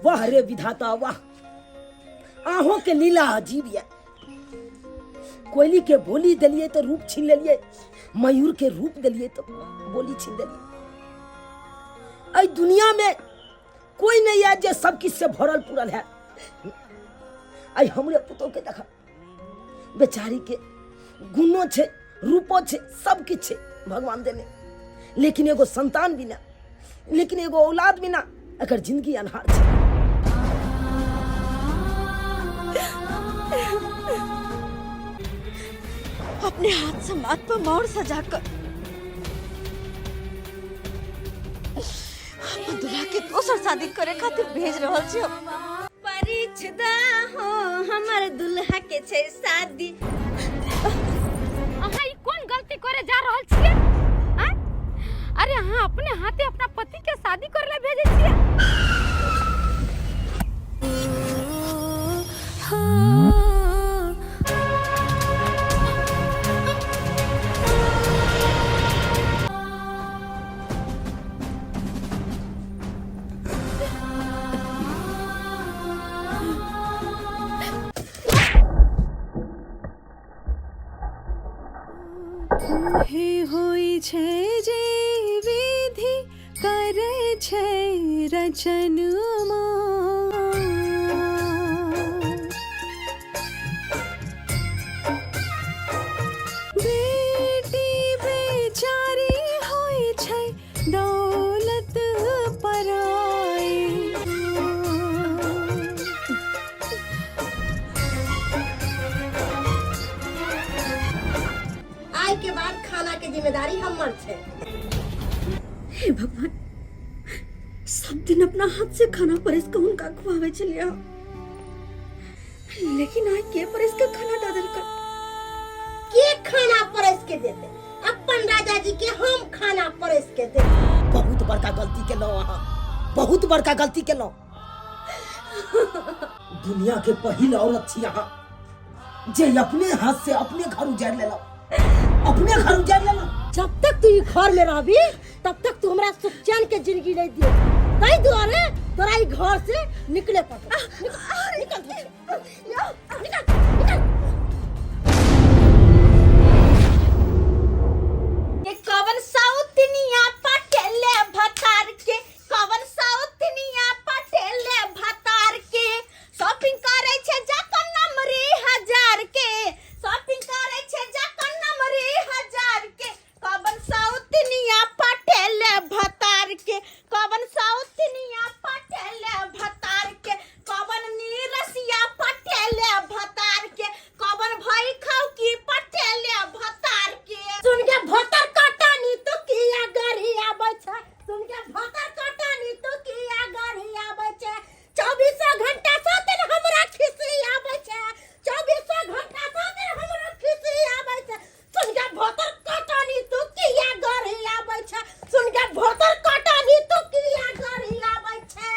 वाह रे विधाता वाह, अहों के लीला अजीब ये। कोयली के बोली देलिए तो रूप छीन लेलिए, मयूर के रूप देलिए तो बोली छीन देलिए। एहि दुनिया में कोई नहीं है जे सब किछु से भरल पुरल है। आई हमरे पुतोह के देखा, बेचारी के गुणो छे, रूपो छे, सब किछु छे भगवान देने, लेकिन एगो संतान बिना, लेकिन एगो औलाद बिना एकर जिंदगी अन्हार छे। अपने हाथ से माथ पर मोर सजाकर अपन दूल्हा के दोसर शादी करे खातिर भेज रहल छी। परिछदा हो हमर दुल्हा के छै शादी। अहाँ ई कोन गलती करे जा रहल छियै? आँय? अरे अहाँ अपने हाथे अपना पति के शादी करे ला भेजै छियै? हे होइ छै जे विधि करै छै रचनमा। बेटी बेचारी होइ छै दौलत पराई। आइ के बाद खाना के जिम्मेदारी हमर छै। हे भगवान, सब दिन अपना हाथ से खाना परस के हुनका खुआवे छलियै, लेकिन आइ के परस के खाना दऽ देलकै? के खाना परस के देते? अपन राजा जी के हम खाना परस के देते। बहुत बड़का गलती केलहुँ अहाँ, बहुत बड़का गलती केलहुँ। दुनिया के पहिल औरत छी अहाँ जे अपने हाथ से अपने घर उजाड़ि लेलहुँ, अपने घर उजाड़ि लेलहुँ। जब तक तू ई घर में रहबी तब तक तू हमरा सुख चैन के जिंदगी नहीं दिए, ताहि दुआरे तोरा ई घर से निकले पड़तो। निकल, निकल, निकल, निकल। के कवन साउथनिया पटेले भतार के, कवन साउथनिया पटेले भतार के, शॉपिंग करे छे जाकर नमरी हजार के, शॉपिंग करे छे जाकर नमरी हजार के, कवन साउथनिया पटेले भतार के, कवन साउथनिया पटेले भतार के, कवन नीरसिया पटेले भतार के, कवन भई खाऊ की पटेले भतार के। सुन के भतर कटानी तो किया गरी आबै छै, सुन के भतर कटानी तो किया गरी आबै छै, चौबीसों घंटा सौ दिन हमरा खिसी आबै छै, चौबीसों घंटा सौ दिन हमरा खिसी आबै छै। सुन के भतर कटानी तो किया गरी आबै छै, सुन के भतर कटानी तो किया गरी आबै छै।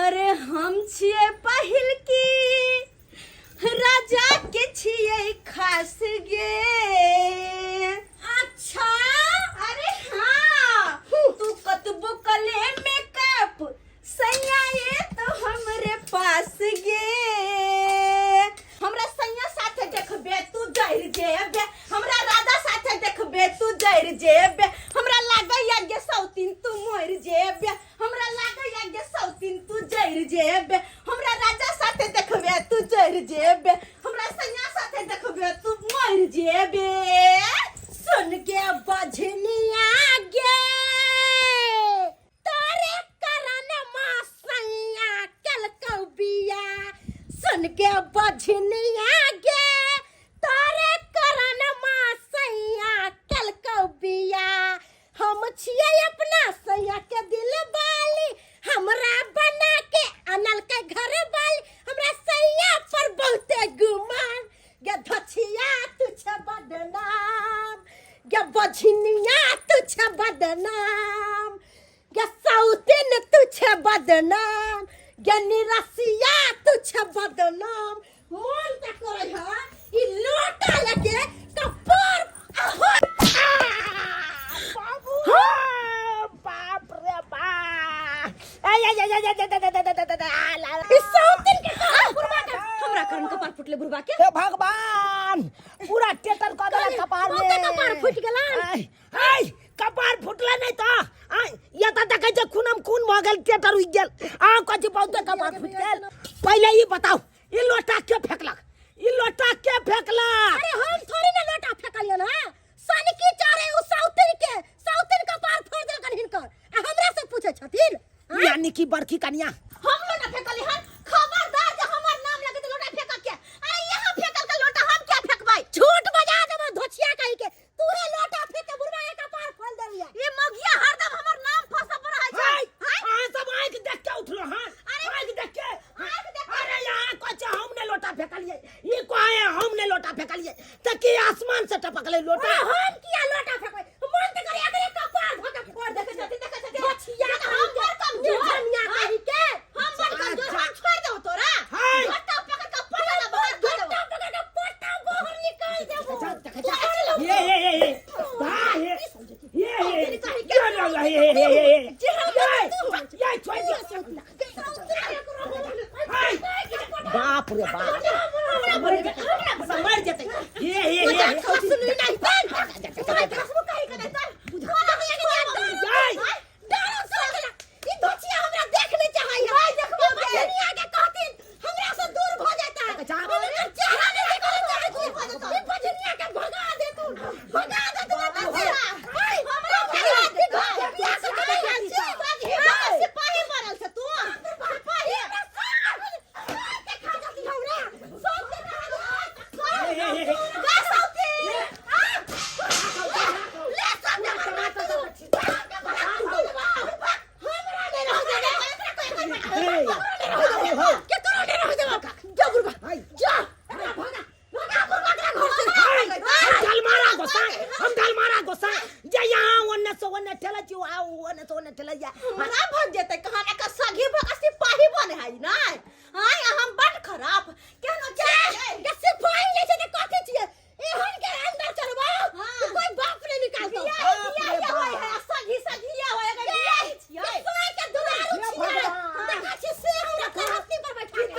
अरे हम छियै पहिल की राजा के छियै खास गे। अच्छा। अरे हाँ, तू कतबो कले मेकअप सैया ये तो हमरे पास गे। हमरा सैया साथे देखबे तू जर जेबे, हमरा राजा साथे देखबे तू जर जेबे, हमरा लागैया गे सौतीन तू मर जेबे, हमरा लागैया गे सौतीन तू जर जेबे, हमरा राजा साथे देखबे तू जर जेबे, हमरा सैया साथे देखबे तू मर जेबे। सुन के बझनिया गे तोरे करन मा सैया कलकौ बिया, सुन के बझनिया गे तोरे करन मा सैया कलकौ बिया, हम छियै अपना सैया के दिल बाली, हमरा बना के अनल के घर बाली, हमरा सैया पर बहुते गुमान गे धछिया तू छे बदनाम गे बझनिया तू छे बदनाम गे सौतिन तू छे बदनाम गे निरसिया तू छे बदनाम। मन त करै ह ई लोटा लेके कपार। बाबू, बाप रे बाप। बुढ़बा के। हे भगवान, पूरा टेटर कऽ देलक कपार में। बहुते कपार फूटि गेलन। आय, आय, कपार फुटले नहीं तो आय, ये तो देखै छै खूनम खून भऽ गेल, टेटर उगि गेल। अहाँ कहै छी बहुते कपार फुटि गेल। पहिले ई बताउ, ई लोटा के फेकलक? ई लोटा के फेकलक? अरे हम थोड़ी ना लोटा फेकलियन हां, सनकी चढ़े उ साउतिन के, साउतिन कपार फोड़ देलकन हिनकर, आ हमरा से पूछे छथिन। यानी कि बड़की कनिया हम लोटा फेकली हन? खबरदार जे हमर नाम लगे त लोटा फेक के। अरे यहाँ फेकल के लोटा हम क्या फेकबै? झूठ बजा देबो धोछिया कहि के, तूहे लोटा फेक के बुढ़वा के कपार फोड़ देलिया। ये मगिया हरदम हमर नाम फंसब रहै छै। हाय, अहाँ सब आँखि देख के उठलो हन? आँखि देख के? अरे यहाँ कहै छै हम ने लोटा फेकलियै, ई कहै हम ने लोटा फेकलियै, तऽ की आसमान से टपकलै लोटा? हम किया लोटा फेकबै? मन त करे एकरे कपार धो के फोड़ देखे छथिन, देखे छथिन। धोछिया हम बड़ कमजोर, निर्धनिया कहि के। हम बड़ कमजोर, हम छोड़ देबो तोरा। हाय। झोटा पकड़ के पटा ला बाहर कर देबो। झोटा पकड़ के पट्टा बाहर निकाल देबो। देखै छौ, ये ये ये ये धा ये ये ये ये ये ये ये ये ये छोड़ दे। हाय, बाप रे बाप, मर जेतै, मर जेतै। ये ये ये सुनली नहीं तन खसबो कहि के नहीं तन तोरा के जाय। डरो सोचला ई धोछिया हमरा देख नहीं चाहै है। देखबो बजनिया के कहथिन हमरा से दूर भ जाता है, हम एकर चेहरा नहीं देखै चाहै छी। ई बजनिया के भगा दे तू, भगा दे तू एतऽ से। हमरा भगा दे, बियाह से कहि छी सिपाही बनल छ तू, सिपाही के खा जाती हमरा सब के खा हे, हे, हे। गा सौती ले सब हमरा नहीं रह देबे। हे, के तोरा नहीं रह देबे, जा बुढ़बा जा, एकरा भगा भगा बुढ़बा एकरा घर से। हाय, हम ढलमारा गोसाई, हम ढलमारा गोसाई जे यहाँ ओन्ने से ओन्ने ठेलै छी, आ ओन्ने से ओन्ने ठेलै जा। हमरा भग जेतै कहाना का सगी भगा सिपाही बने है नै हाय, हम बड खराब केहनो छै। के सिपाही ले छै त कथि छियै? एहन के अंदर चढ़बा कि कोई बाप नहीं निकालतो। बियाह बियाह होय है, सगी सगिया होय अगर बियाह छियै। साई के दुलारू छियै, देखै छी से हमरा हस्ती पर बैठा के।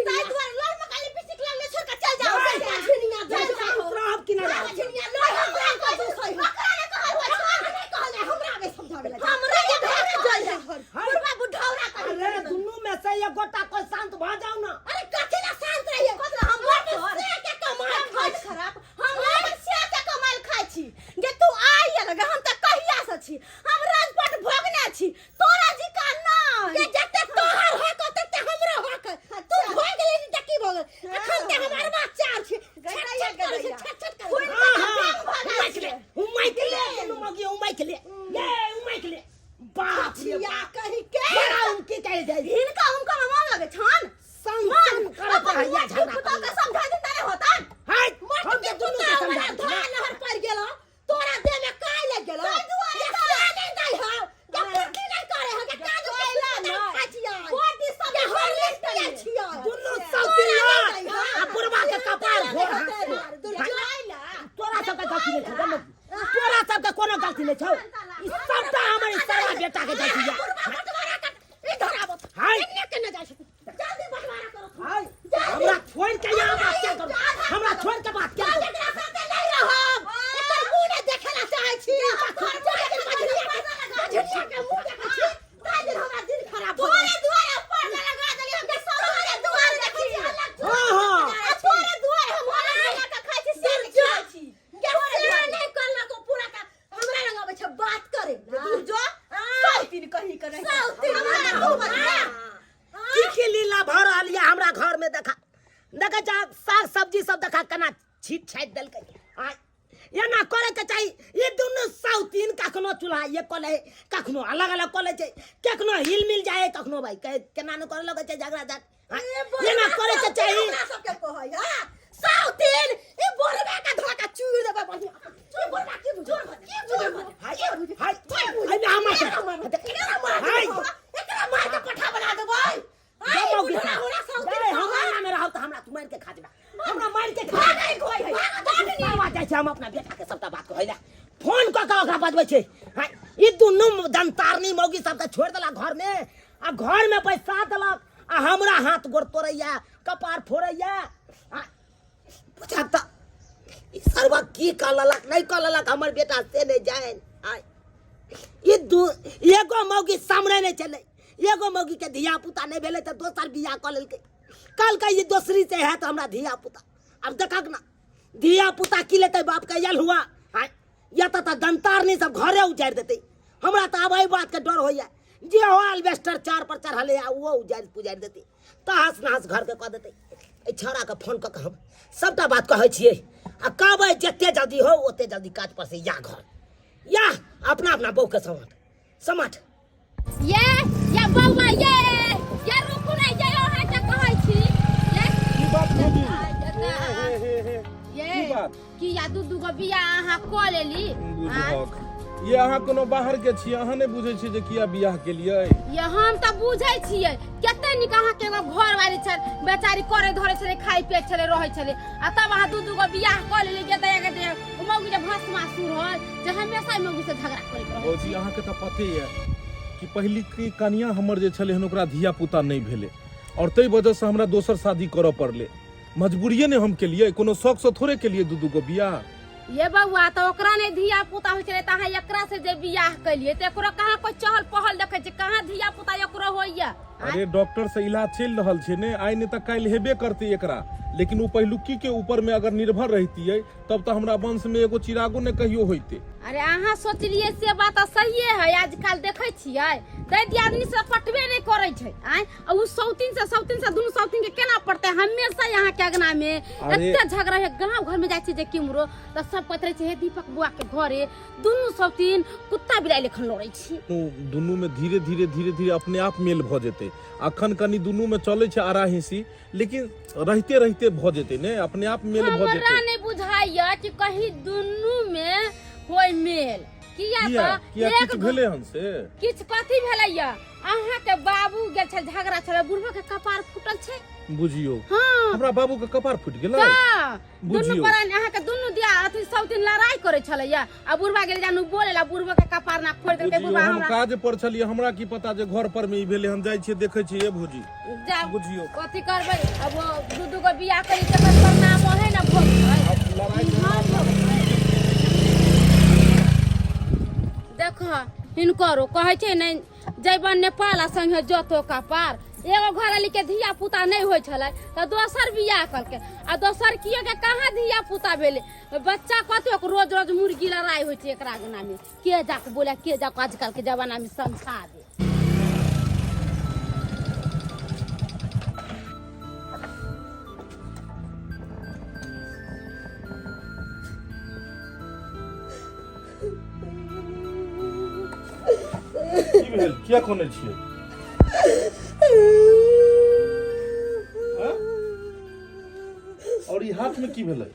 ताहि दुआरे लड़ मकाली पिसिक ले छोड़ के चल जाओ। झिनिया चल जाओ। रहब कि नहि रहब? झिनिया लड़ हमरा के दोष है। ओकरा ने कहल होय, हमरा नहीं कहल है, हमरा नहीं समझावे ला। हमरा के घर में जल है बुढ़वा बुढ़ौरा कहि। अरे दुनू में से एक गोटा कोई शांत भऽ जाउ ना। अरे कथि ला शांत रहिए? कथि ला? हम बड़ से के कमाल हम खाइ बड़ खराब, हम अपन से के कमाल खाइ छी जे तू आई लगे। हम त कहिया से छी, हम राजपाट भोगने छी, तोरा जी का नहीं। के जते तोहर हक तते हमरो हक। तू भोग लेली त की भोग? अखन त हमर बच्चा छी, छट छट करै छै, छट छट करै छै। हाँ हाँ, उमाइक ले, उमाइक ले, दुनू मौगी उमाइक ले, ये उमाइक ले। बाप रे छिया बाप, कहि के बड़ा उनकी कहे जाय हिनका उनका में मन लगे छन सन सन करत रहैया झगड़ा पुतोह के करैया। समझा देता रे होता। हाय, हम के के दुनू के कुत्ता समझा वाला देबै। धोआ नहर पड़ गेलो, तोरा देह में काय लग गेलो? ताहि दुआरे ये तऽ- से नहीं दै हौ, ये कुर्ती नहीं करे हौ, ये काजू के कोयला बादाम नहि। खाइ छियै, बॉडी सब ये हॉर्लिक्स पियै छियै। दुनू सौतिन लड़ आ बुढ़वा के कपार घोर हाथ। तोरा सबके गलती नहीं छौ गो, तोरा सबके कोनो गलती नहीं छौ, ई सबटा हमर ई सरवा बेटा के गलती या। बुढ़वा बंटवारा कर, इधर आबो, हाय। एन्ने के न जाइ छथिन। जल्दी बंटवारा करो। हाय, हमरा छोड़ के यहाँ बात क्या करू? हमरा छोड़ के बात क्या करू? एकरा साथे नहीं रहब, एकर मुंह नहीं देखे ला चाहै छी। जाहि दिन बजनिया के मुंह देखै छी, ताहि दिन हमरा दिन खराब भऽ तोरे जाइ। दुआरे पर्दा लगा देली हम के, तोरे दुआरे देखै छी अलग। हाँ हाँ आ तोरे दुआरे हम अलग लगा के खाइ छी, से खाइ छी। से नहीं करलक ओ पूरा का हमरा लग अबै छै बात करे ला। तू जो सौतीन कही के नहीं। सौतीन हमरा तू बता। की की लीला भऽ रहल यऽ हमरा घर में? देखा देखा जा, साग सब्जी सब देखा केना छीट छाटि देलकै। आय, एना करे के चाही? ई दुनू साउतीन कखनो चूल्हा एक कऽ लै, कखनो अलग अलग कऽ लै छै, कखनो हिल मिल जाए, कखनो भाई केना ने करे लगै छै झगड़ा झट। आय, एना करे के चाही? हमरा सबके कहै है साउतीन, ई बुढ़बा के धो के चूर देबै बढ़िया। ई बुढ़बा की बुझल, की बुझल? हाय हाय, एहिमे हमर एकरा मार, हाय। एकरा मार के पठा बना देबै। जब मौगी बुढ़ा होला साउतीन। ए, हमरा नामे रहब तऽ हमरा तू मारि के खा देबा, हमरा मारि के खा। नहीं कोई है। बाबा जाइ छै, हम अपना बेटा के सबटा बात कहै ला फोन कऽ के ओकरा बजबै छै। हाय, ई दुनू दंतारनी मौगी सबके छोड़ि देलक घर में, आ घर में बैसा देलक। आ हमरा हाथ गोर तोड़ैया कपार फोड़ैया। आ बुझाक तऽ ई सरवा की कऽ लेलक नहि कऽ लेलक हमर बेटा से नहि जानि। आय ई दू एगो मौगी सामने नहि छलै, एगो मौगी के धिया पुता नहि भेलै तऽ दोसर बियाह कऽ लेलकै। कहलकै ई दोसरी से हैत हमरा धिया पुता। आब देखक ना धिया पुता की लेतै बाप के आयल हुआ। आय या तऽ दंतारनी सब घरे उजाड़ि देतै। हमरा तऽ आब एहि बात के डर होइया जे हो एल्बेस्टर चार पर चढ़ल है वो उजाड़ि पुजारि देतै, तहस नहस घर के कऽ देतै। एहि छौड़ाके फोन कऽ कऽ हम सबटा बात कहै छियै आ कहबै जते जल्दी हो ओते जल्दी काज पर से या घर या अपना अपना बहू के समाट समाट। ये ये बौआ ये ये रुकू ने ये अहाँ के कहै छी ये की बात भौजी? हे, हे, हे, हे। ये की बात? कि या दू दू गो बियाह अहाँ कऽ लेली? बुझहक ये अहाँ कोनो बाहर के छियै, अहाँ नहि बुझै छियै जे किया बियाह केलियै। ये हम तऽ बुझै छियै कते नीक अहाँ के एगो घर वाली छल बेचारी करे धरे छलै खाइ पियै छलै रहै छलै आ तब अहाँ दू दू गो बियाह कऽ लेली जे दया के दया ओ मौगी जे भस्मासुर होल जे हमेशा मौगी से झगड़ा करैत रहै। भौजी अहाँके तऽ पते यऽ कि पहिली की कनिया हमर जे छलै हन ओकरा धिया पुता नहि भेलै और ताहि वजहसँ हमरा दोसर शादी करऽ पड़लै। मजबूरिये ने हम केलियै, कोनो शौकसँ थोड़े केलियै दू दू गो बियाह। ये बौआ तऽ ओकरा नहि धिया पुता होइ छलै तऽ अहाँ एकरा से जे बियाह केलियै तऽ एकरो कहाँ कोइ चहल पहल देखै छै, कहाँ धिया पुता एकरो होइया? अरे डॉक्टर से इलाज चलि रहल छै ने, आइ नहि तऽ काल्हि हेबे करतै एकरा। लेकिन ओ पहिलुकी के ऊपर में अगर निर्भर रहितियै तब तऽ हमरा वंश में एगो चिरागो नहि कहियो होइते। अरे अहाँ सोचलियै से बात तऽ सहिए है, आजकल देखै छियै दै दियादनी सब पटबे नहि करै छै। आँय आ उ सौतीन से सौतीन से दुनू सौतीन के केना पड़तै? हमेशा यहाँ के अंगना में अरे एते झगड़ा है, गांव घर में जाइ छै जे केम्हरो तऽ सब कहैत रहै छै हे दीपक बुआ के घरे दुनू सौतीन कुत्ता बिलाइ लेखन लड़ै छी। दुनू में धीरे धीरे धीरे धीरे अपने आप मेल भऽ जेतै। अखन कनि दुनू में चलै छै आरा हिंसी, लेकिन रहिते रहिते भऽ जेतै ने, अपने आप मेल भऽ हमरा जेतै। नहि बुझाइया कि कहीं दुनू में होय मेल। किया किया तऽ किया एक किछु भेलै हन से? किछु कथी भेलैया, अहाँ के बाबू गेल छल झगड़ा छल बुढ़बो के कपार फूटल छै। बुझियौ हाँ हमरा बाबू के कपार फूटि गेलै। तऽ दुनू बुझियौ प्राणी अहाँ के दुनू दिया अथी सब दिन लड़ाई करे छलैया आ बुढ़बा गेल जानू बोलेला बुढ़बा के कपार ना फोड़ देलकै। बुझियौ बुढ़बा हम हमरा काज पर छलियै, हमरा की पता जे घर पर में ई भेलै। हम जाइ छियै देखै छियै। ए भौजी जा बुझियौ कथी करबै अब वो दू दू गो बियाह करी तकर परिणाम ओहे ना भोगबै। आब लड़ाई देख हिनकरो कहै छै ने जैबन नेपाल आ संगे जतो कपार। एगो घरवाली के धिया पुता नहि होइ छलै तऽ दोसर बियाह कलकै आ दोसर कियो के कहाँ धिया पुता भेलै बच्चा कतेक रोज रोज मुर्गी लड़ाई होइ छै एकरा अंगना में। के जाके बोले के जाके आजकल के जमाना में समझा दे। की भेल, किया कोने छियै? हाँ? और ई हाथ में की भेलै?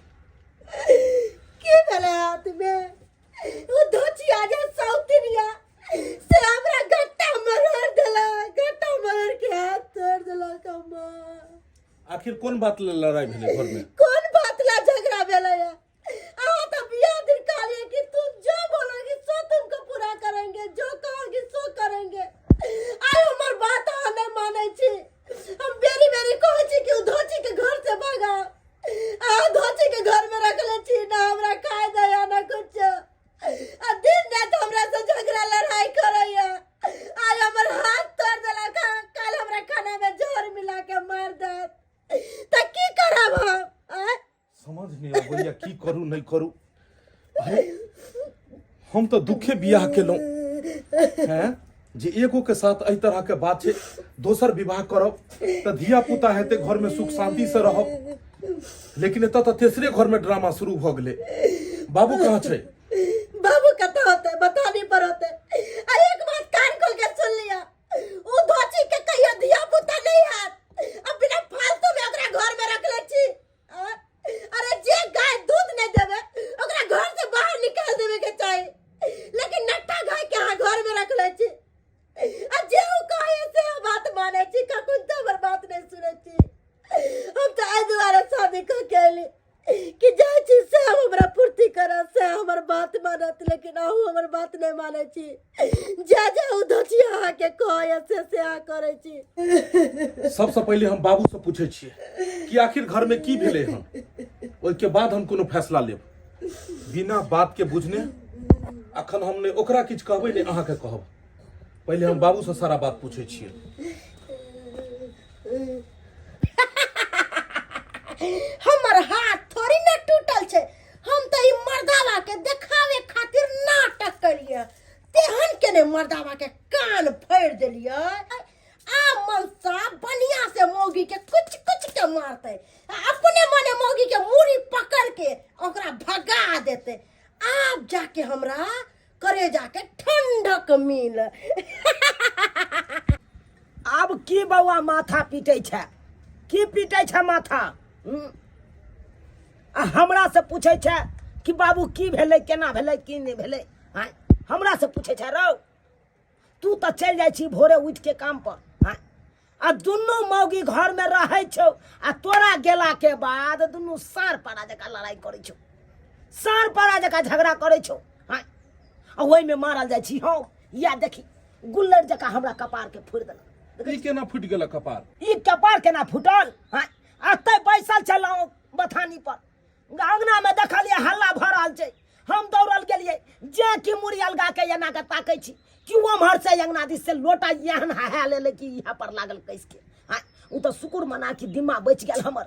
की भेलै हाथ में? ओ धोचिया जे सौतनिया से हमरा गट्टा मरोड़ देलक, गट्टा मरोड़ के हाथ तोड़ देलक अम्मा। आखिर कोन बात ले लड़ाई भेलै घर में? कोन बात ला झगड़ा भेलै है? अहाँ तो बियाह दिन कहलिए कि तुम जो बोलोगी सो तुमको पूरा करेंगे, जो कहोगी सो करेंगे। आइ हमर बात अहाँ नहीं मानै छी। हम बेरी बेरी कहै छी कि ओ धोची के घर से भगाओ, अहाँ धोची के घर में रखले छी ना हमरा खाय दैया ना कुछ, आ दिन रात हमरा से झगड़ा लड़ाई करैया। आइ हमर हाथ तोड़ देलक, काल्हि हमरा खाना में जहर मिला के मार देत तऽ की करब हम? आँय? समझ नहीं अबैया की करू नहीं करू। अरे हम तऽ दुखे बियाह केलहुँ हैं जे एगो के साथ एहि तरह के बात छै, दोसर विवाह करब तऽ धिया पुता हेतै, घर में सुख शांति से रहब। लेकिन एतऽ तऽ तेसरे घर में ड्रामा शुरू भऽ गेलै। बाबू कहाँ छै? बाबू कतऽ होतै? बतानी पर होतै। आ एक बात कान खोल के सुन लिया, उ धोची के कहियो धिया पुता नहीं हैत, आ बिना फालतू में ओकरा घर में रखले छी। अरे जे गाय दूध नहीं देवे ओकरा घर से बाहर निकाल देवे के चाही, लेकिन नट्टा गाय के अहाँ घर में रखले छी आ जे उ कहे से अहाँ बात माने छी, कखन तो हमर बात नहीं सुने छी। हम तो एहि दुआरे शादी कऽ के अयली कि जाइ छी से हम हमरा पूर्ति करत, से हमर बात मानत, लेकिन अहूँ हमर बात नहीं माने छी। जा जा उ धोची अहाँके कहत। कहैया से से अहाँ करै छी। सबसँ पहिले हम बाबूसँ पूछै छियै कि आखिर घरमे की भेलै हन, ओहिके बाद हम कोनो फैसला लेब। बिना बात के बुझने अखन हम ने ओकरा किछु कहबै ने अहाँके कहब। पहिले हम बाबूसँ सारा बात पूछै छियै। हमर हाथ थोड़ी ने टूटल छै, हम तऽ ई मर्दावा के देखावे खातिर नाटक करिए, तेहन के ने मर्दावा के कान फाड़ि देलियै। आ मनसा बढ़िया से मौगी के कुछ कुछ के मारते, आ अपने मने मौगी के मूड़ी पकड़ के ओकरा भगा देते। आब जाके हमरा करे जाके ठंडक मिल। आब की बौआ माथा पीटै छै, की पीटै छै माथा? आ हमरा से पूछै छै कि बाबू की भेलै, केना भेलै, की नहि भेलै। आँय, हमरा से पूछै छै? रौ, तू तऽ चलि जाइ छी भोरे उठि के काम पर, आँय, आ दुनू मौगी घरमे रहै छौ, आ तोरा गेलाके बाद दुनू साँढ़ पारा जकाँ लड़ाइ करै छौ, साँढ़ पारा जकाँ झगड़ा करै छौ। आँय, आ ओहिमे मारल जाइ छी हम। या देखी, गुल्लर जकाँ हमरा कपारके फोड़ि देलक। ई केना फूटि गेलक कपार? ई कपार केना फूटल? आँय, एतऽ बैसल छलहुँ बथानी पर, अंगनामे देखलियै हल्ला भऽ रहल छै, हम दौड़ल गेलियै, जे कि मुड़ी अलगा के एना के ताकै छी कि ओम्हर से अंगना दिस से लोटा एहन हहा लेले कि इहा पर लागल कस के। आँय, ओ तऽ शुक्र मना कि दिमाग बचि गेल हमर,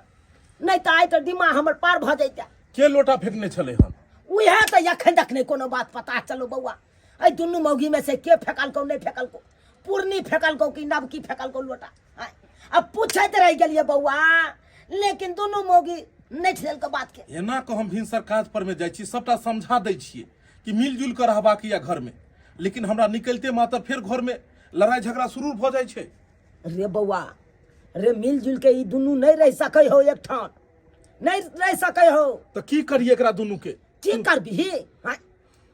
नहि तऽ आइ तऽ दिमाग हमर पार भऽ जैते। के लोटा फेकने छलै हन? उएह तऽ एखन तक नहि कोनो बात पता चलो बौआ, एहि दुनू मौगी में से के फेकलकौ नहि फेकलकौ, पुरनी फेकलकौ कि नवकी फेकलकौ लोटा। आँय, अब पूछैत रहि गेलियै बौआ, लेकिन दुनू मौगी नहि देलकै बात के। एना कऽ हम भिनसर काज पर में जाइ छी, सबटा समझा दै छियै कि मिलजुल कऽ रहबाक यऽ घर में, लेकिन हमरा निकलते मात्र फेर घर में लड़ाई झगड़ा शुरू भऽ जाइ छै। रे बौआ रे, मिलजुल के ई दुनू नहि रहि सकै हो, एकठाम नहि रहि सकै हो। तऽ की करियै एकरा दुनू के? की करबिही? आँय,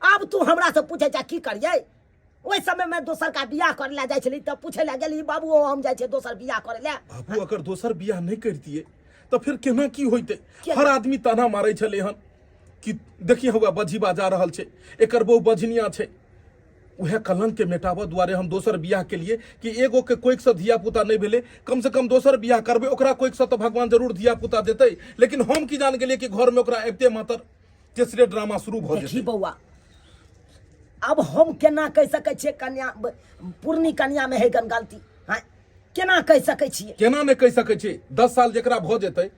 आब तू हमरा से पूछै छै की करियै? ओहि समय में दोसर का बियाह करे ला जाइ छली तऽ पूछे ला गेली, बाबू ओ हम जाइ छियै दोसर बियाह करे ला। बाबू, अगर दोसर बियाह नहि करितियै तऽ फेर केना की होइतै? हर आदमी ताना मारै छलै हन कि देखिए हुआ बझीबा जा रहल छै, एकर बहु बझनिया छै। उएह कलंक के मेटाबऽ दुआरे हम दोसर बियाह केलिए कि एगो के कोइक से धिया पुता नहि भेलै, कम से कम दोसर बियाह करबै, ओकरा कोइक से तऽ भगवान जरूर धिया पुता देतै। लेकिन हम की जान गेलियै कि घर में ओकरा अबिते मातर तेसरे ड्रामा शुरू भऽ देखी जेतै। बौआ, अब हम केना कहि सकै छियै कन्या पुरनी कन्या में है गन गलती? हाँ, केना कहि सकै छियै? केना नहि कहि सकै छियै? 10 साल जेकरा भऽ जेतै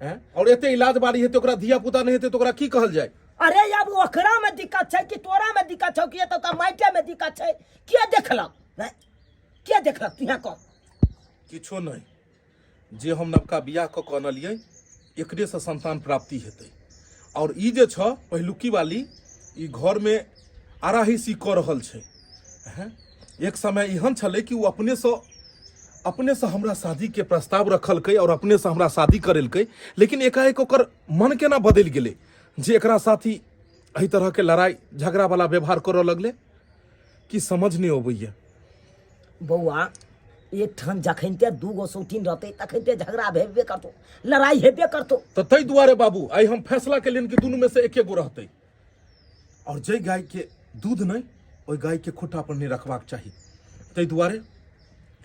हैं और एते इलाज बारी हेतै, ओकरा धिया पुता नहि हेतै तऽ ओकरा की कहल जाय? अरे अब ओकरा में दिक्कत छै कि तोरा में दिक्कत छौ कि एतऽ माइटे में दिक्कत छै? के देखलक? हैं, के देखलक? तू कह। किछो नहि, जे हम नवका बियाह कऽ कऽ अनलियै एकरेसँ संतान प्राप्ति हेतै। आओर ई जे छ पहिलुकी वाली, ई घरमे आराहिसी कऽ रहल छै। हैं, एक समय एहन छलै कि ओ अपनेसँ हमरा शादीके प्रस्ताव रखलकै आओर अपनेसँ हमरा शादी करेलकै, लेकिन एकाएक ओकर मन केना बदलि गेलै जे एकरा साथ ही एहि तरहके लड़ाइ झगड़ावला व्यवहार करऽ लगलै कि समझ नहि अबैए। बौआ, एकठाम जखनिते दू गो सौतीन रहतै तखनिते झगड़ा हेबे करतौ, लड़ाइ हेबे करतौ। तऽ ताहि दुआरे बाबू आइ हम फैसला केलियनि कि दुनूमे से एके गो रहतै, आओर जाहि गायके दूध नहि ओहि गायके खुट्टा पर नहि रखबाक चाही, ताहि दुआरे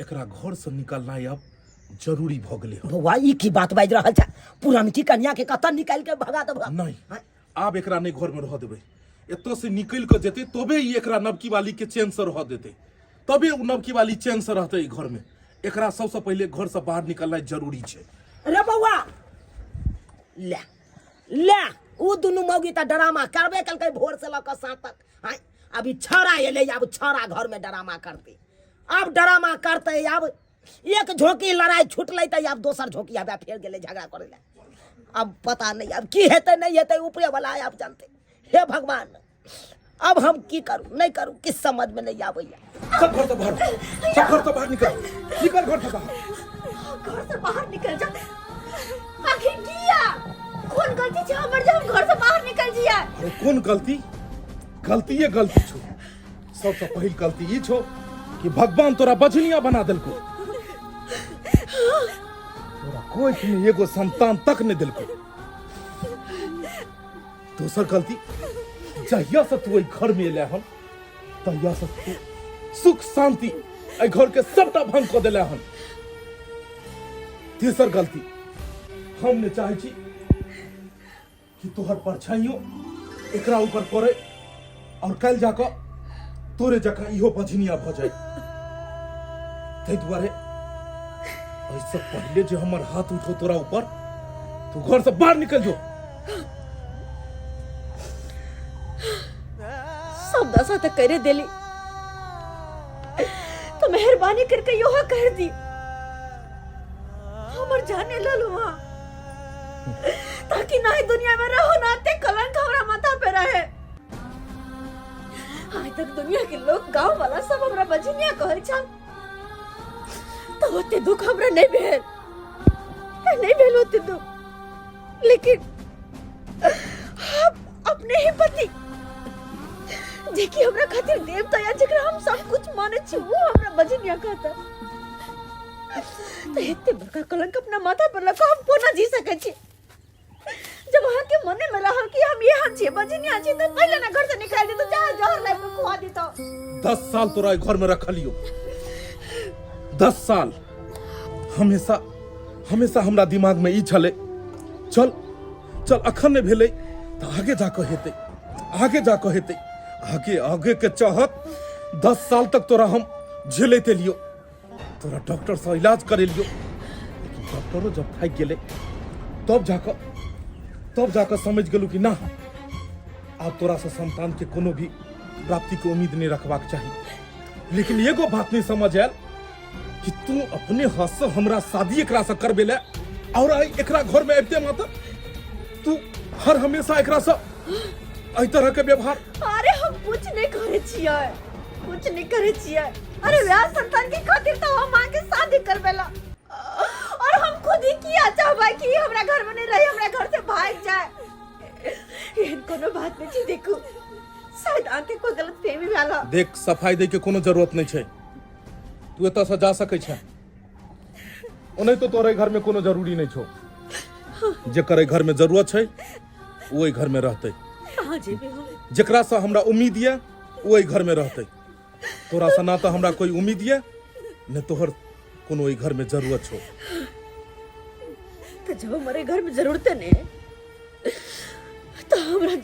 एकरा घरसँ निकलनाइ आब जरूरी भऽ गेलै हन। बौआ, ई की बात बाजि रहल छै? पुरनकी कन्या के कतऽ निकालि के भगा देबह? नहि, आब एकरा नहि घरमे रहऽ देबै। एतऽ से निकलि कऽ जेतै तबे ई एकरा नवकी वालीके चैनसँ रहऽ देतै, तबे ओ नवकी वाली चैनसँ रहतै ई घरमे। एकरा सबसँ पहिले घरसँ बाहर निकलनाइ जरूरी छै। रे बौआ, ले ले, उ दुनू मौगी तऽ ड्रामा करबे केलकै भोर से लऽ कऽ साँझ तक। आँय, अभी छौड़ा एलै, आब छौड़ा घरमे ड्रामा करतै, आब ड्रामा करतै। आब एक झोंकी लड़ाइ छुटलै तऽ आब दोसर झोंकी आब फेर गेलै झगड़ा करै लए। अब पता नहीं अब की हेतै नहीं हेतै, ऊपरे वाला आब जानते। हे भगवान, अब हम की करू नहीं करू, किछु समझ में नहीं आबैया। सब घर से बाहर, सब घर से बाहर निकल, निकल घर से बाहर, घर से बाहर निकल जा। आखिर किया? कौन गलती छै हमर जे हम घर से बाहर निकल जिया? अरे कौन गलती? गलती ये गलती छो, सबसे पहिल गलती ई छो कि भगवान तोरा बझनिया बना देलको, तोरा कोई में एगो संतान तक नहीं देलको। दोसर गलती, जहिया से तू एहि घर में एले हन तहिया से तू सुख शांति एहि घर के सबटा भंग कऽ देले हन। तेसर गलती, हम नहि चाहै छी कि तोहर परछाइयो एकरा ऊपर पड़े और काल्हि जाकऽ तोरे जकाँ इहो बझनिया भऽ जाए। ताहि दुआरे एहिसँ पहिले जे हमर हाथ उठो तोरा ऊपर, तू घर से बाहर निकल जो। सब दशा तक करे देली तो मेहरबानी करके योहा कर दी, हमर जाने ललू वहाँ, ताकि ना ही दुनिया में रहो ना ते कलंक हमरा माथा पे रहे। आज तक दुनिया के लोग गांव वाला सब हमरा बजनिया कहै छल तो ओते दुख हमरा नहीं भेल, नहीं भेल ओते दुख। लेकिन हम अपने ही पति जे कि हमरा खातिर देवता या जेकरा हम सब कुछ माने छी, वो हमरा बजनिया कहता तो एते बड़का कलंक अपना माथा पर लगा हम कोना जी सकै छी? जब अहाँ के मने में रहल कि हम एहन छियै, बजनिया छी, तऽ पहिले ना घर से निकालि दितौ, जा जहर लाबि कऽ खुआ दितौ। 10 साल तोरा एहि घर में रखलियो, 10 साल हमेशा हमेशा हमरा दिमाग में ई छलै, चल चल अखन नहि भेलै तऽ आगे जाकऽ हेतै, आगे जाकऽ हेतै, आगे आगे के चाहत 10 साल तक तोरा हम झेलैत एलियो, तोरा डॉक्टर से इलाज करेलियो, लेकिन डॉक्टरो जब थाकि गेलै तब जाकऽ समझ गेलू कि ना, आब तोरा से संतान के कोनो भी प्राप्ति के उम्मीद नहीं रखबाक चाही। लेकिन एगो बात नहीं समझ आयल कि तू अपने हाथ से हमरा शादी एकरा से करबेले और आई एकरा घर में अबिते मात्र तू हर हमेशा एकरा से एहि तरह के व्यवहार। अरे हम कुछ नहीं करे छियै, कुछ नहीं करे छियै। अरे व्याह संतान के खातिर तो हम अहाँ के शादी करबेला और हम खुद ही किया चाहबै कि हमरा घर में नहीं रही, हमरा घर से भाग जाए, एहन कोनो बात नहीं छै। देखू शायद अहाँके कोई गलत फहमी भेल हो। देख, सफाई दै के कोनो जरूरत नहीं छै, तू एतऽ से जा सकै छै, ओनाहितो तोरे घर में कोनो जरूरी नहीं छौ। जेकर एहि घर में जरूरत छै ओ एहि घर में रहतै, कहाँ जेबै हम? जेकरा से हमरा उम्मीद यऽ ओ एहि घर में रहतै। तोरा से ना तऽ हमरा कोई उम्मीद यऽ ने तोहर कोनो एहि घर में जरूरत छौ। तो जब हमारे घर में जरूरत नहीं है तो हमरा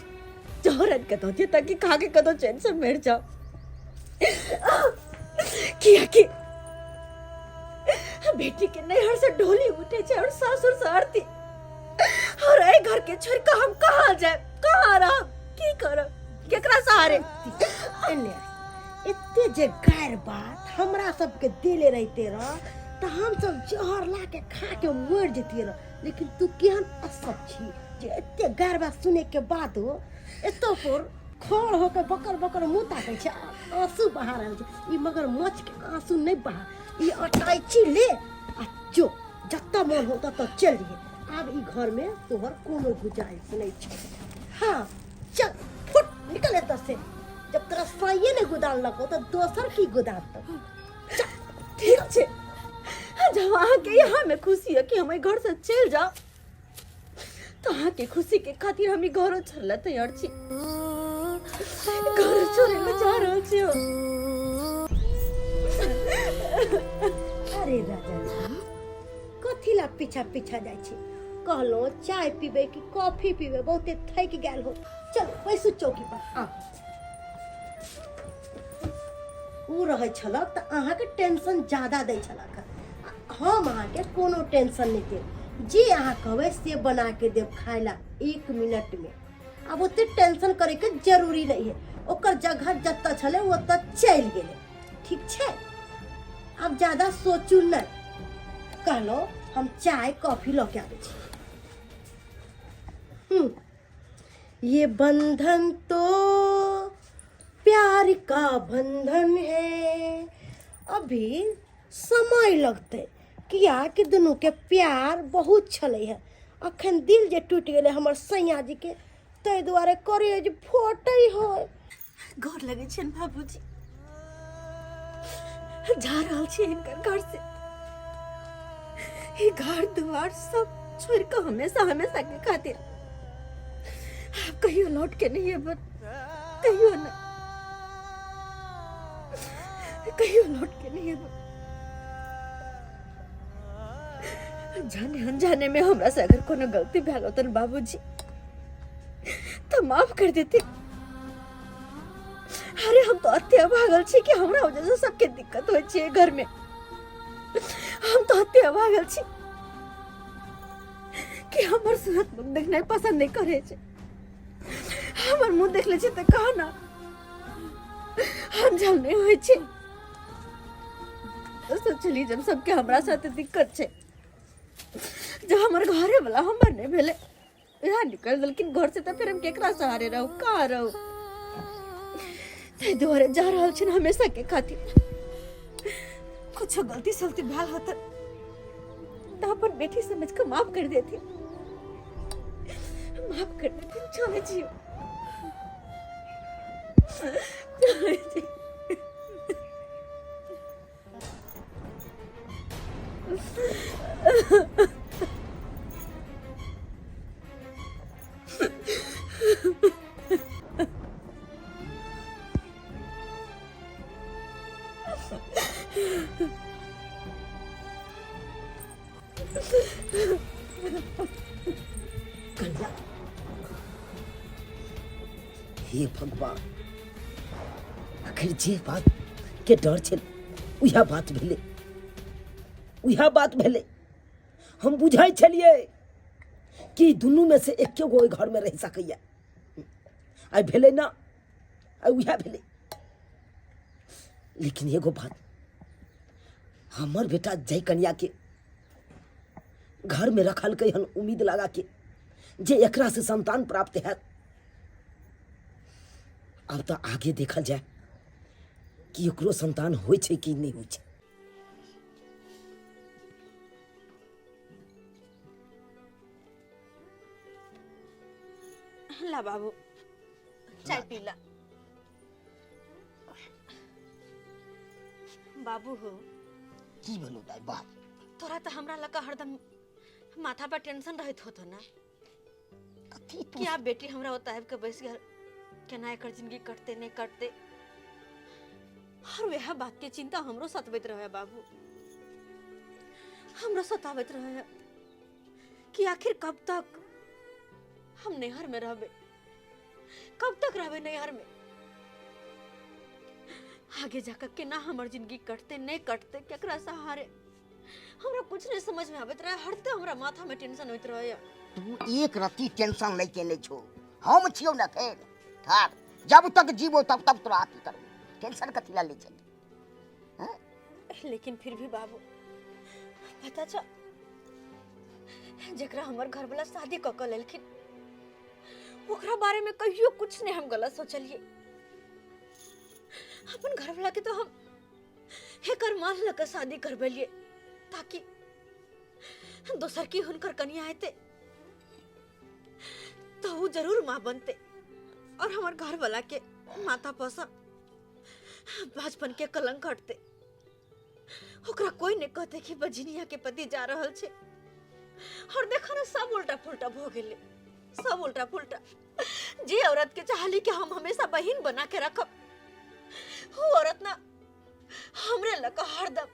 जहर आनि के दऽ दिअ ताकि खा के कतौ चैन से मरि जाओ। किया कि बेटी के नैहर से ढोली उठे छै और सासुर से आरती, और एहि घर के छोड़ के हम कहाँ जाए, कहाँ रहब, की करब, केकरा सहारे? एने एते जे गारि बात हमरा सबके देले रहिते रह तऽ हम सब जहर ला के खा के मरि जतियै रह, लेकिन तू केहन असब छी जे एते गारि बात सुने के बादो एतो पर खड़ होके बकर बकर मुँह ताकै छै, आंसू बहा रहल छै। ई मगरमच्छ के आंसू नहि बहा, ई अटैची ले आ जो जतऽ मन हो ततऽ चलि जइहे। आब ई घरमे तोहर कोनो गुंजाइश नहि छौ। हाँ चल फुट निकल एतऽ से, जब तोरा साइये नहि गुदानलकौ तऽ दोसर की गुदानतौ। चल ठीक छै, जब अहाँके यहाँ में खुशी है कि हम एहि घर से चलि जाउ तो अहाँके खुशी के खातिर हम ई घरो छोड़ला तैयार छी, घरो छोड़े ला जा रहल छी हम। अरे राजा जी, कथी ला पीछा पीछा जाइ छी? कहलो चाय पीबे कि कॉफी पीबे, बहुते थकि गेल हो, चलो बैसू चौकी पर। आ ओ रहै छलक तऽ अहाँके टेंशन ज्यादा दै छलक, हम अहाँके कोनो टेंशन नहि देब, जे अहाँ कहबै से बनाके देब खाय ला 1 मिनटमे। आब ओते टेंशन करैके जरूरी नहीं है, ओकर जगह जतऽ छलै ओतऽ चलि गेलै, ठीक छै? आब ज्यादा सोचू नहि, कहलहुँ हम चाय कॉफी लऽ के आबै छी। ये बंधन तो प्यार का बंधन है। अभी समय लगतै किया कि दुनूके प्यार बहुत छलै हँ, अखन दिल जे टूटि गेलै हमर सैया जीके ताहि दुआरे करेज फटै है। गोर लगै छनि बाबूजी, जा रहल छी हिनकर घर से, ई घर दुआर सब छोड़ के हमेशा हमेशा के खातिर। आब कहियो लौट के नहीं अबत, कहियो ना। कहियो लौट के नहीं एबै। जाने अनजाने में हमरा से अगर कोनो गलती भेल होतन बाबूजी तो माफ कर देते। अरे हम तो अत्य भागल छी कि हमरा वजह से सबके दिक्कत होइ छै घर में। हम तो अत्य भागल छी कि हमर सूरत मुख देखनाइ पसंद नहीं करे छै। हमर मुंह देख ले छै तऽ कह ना अनजान नहीं होइ छै। सोचली जब सबके हमरा साथे दिक्कत छै, जब हमर घरे वाला हमर नहीं भेले, यहाँ निकल देलखिन घर से, तऽ फिर हम केकरा सहारे रहू, कहाँ रहू? ताहि दुआरे जा रहल छी हमेशा के खातिर। कुछो गलती सलती भेल होत तऽ अपन बेटी समझ के माफ कर देती, माफ कर देती। चले जियो, चले जियो। कन्या, हे भगवान, आखिर जे बात के डर छल उएह बात भेलै, उएह बात भेलै। हम बुझै छलियै कि दुनूमे से एके गो ओहि घरमे रहि सकैए। आइ भेलै ना, आइ उएह भेलै। लेकिन एगो बात, हमर बेटा जय कन्याके घरमे रखलकै हन उम्मीद लगा के जे एकरा से संतान प्राप्त हैत। आब तऽ आगे देखल जाय कि ओकरो संतान होइ छै कि नहि होइ छै। ला बाबू, चाय पी ला। बाबू हो। की भेलो दाइ? बाप तोरा तऽ हमरा लग हरदम माथा पर टेंशन रहैत होतो ना। कथी तू कि आब बेटी हमरा ओतऽ आबि के बैस गेल, केना एकर जिंदगी कटते नहि कटते, और वएह बात के चिंता हमरो सतबैत रहे बाबू, हमरो सताबैत रहे कि आखिर कब तक हम नैहर में रहबे, कब तक रहबे नैहर में, आगे जाकर केना हमर जिंदगी कटते नहीं कटते, केकरा सहारे, हमरा कुछ नहीं समझ में आबैत रहे। हरदम हमरा माथा में टेंशन होइत रहे। तू एक रत्ती टेंशन लैके नहीं छो, हम छियौ ना फेर ठार, जब तक जीवो तब तक तोरा अथी करबो, टेंशन कथी ला लै छै? लेकिन फिर भी बाबू पता छ, जेकरा हमर घर वाला शादी क के लेलखिन ओकरा बारे में कहियो कुछ नहीं हम गलत सोचलिए। अपन घर वाला के तो हम एकर मान ल के शादी करबेलिए ताकि दोसर की हुनकर कनिया हेते तो वो जरूर माँ बनते और हमार घर वाला के माता पोसा बचपन के कलंक हटते, ओकरा कोई नहीं कहते कि बजनिया के पति जा रहल छे। और देखो ना सब उल्टा पुल्टा भ गेलै, सब उल्टा पुल्टा। जे औरत के चाहली कि हम हमेशा बहिन बना के रखब, वो औरत ना हमरे लग हरदम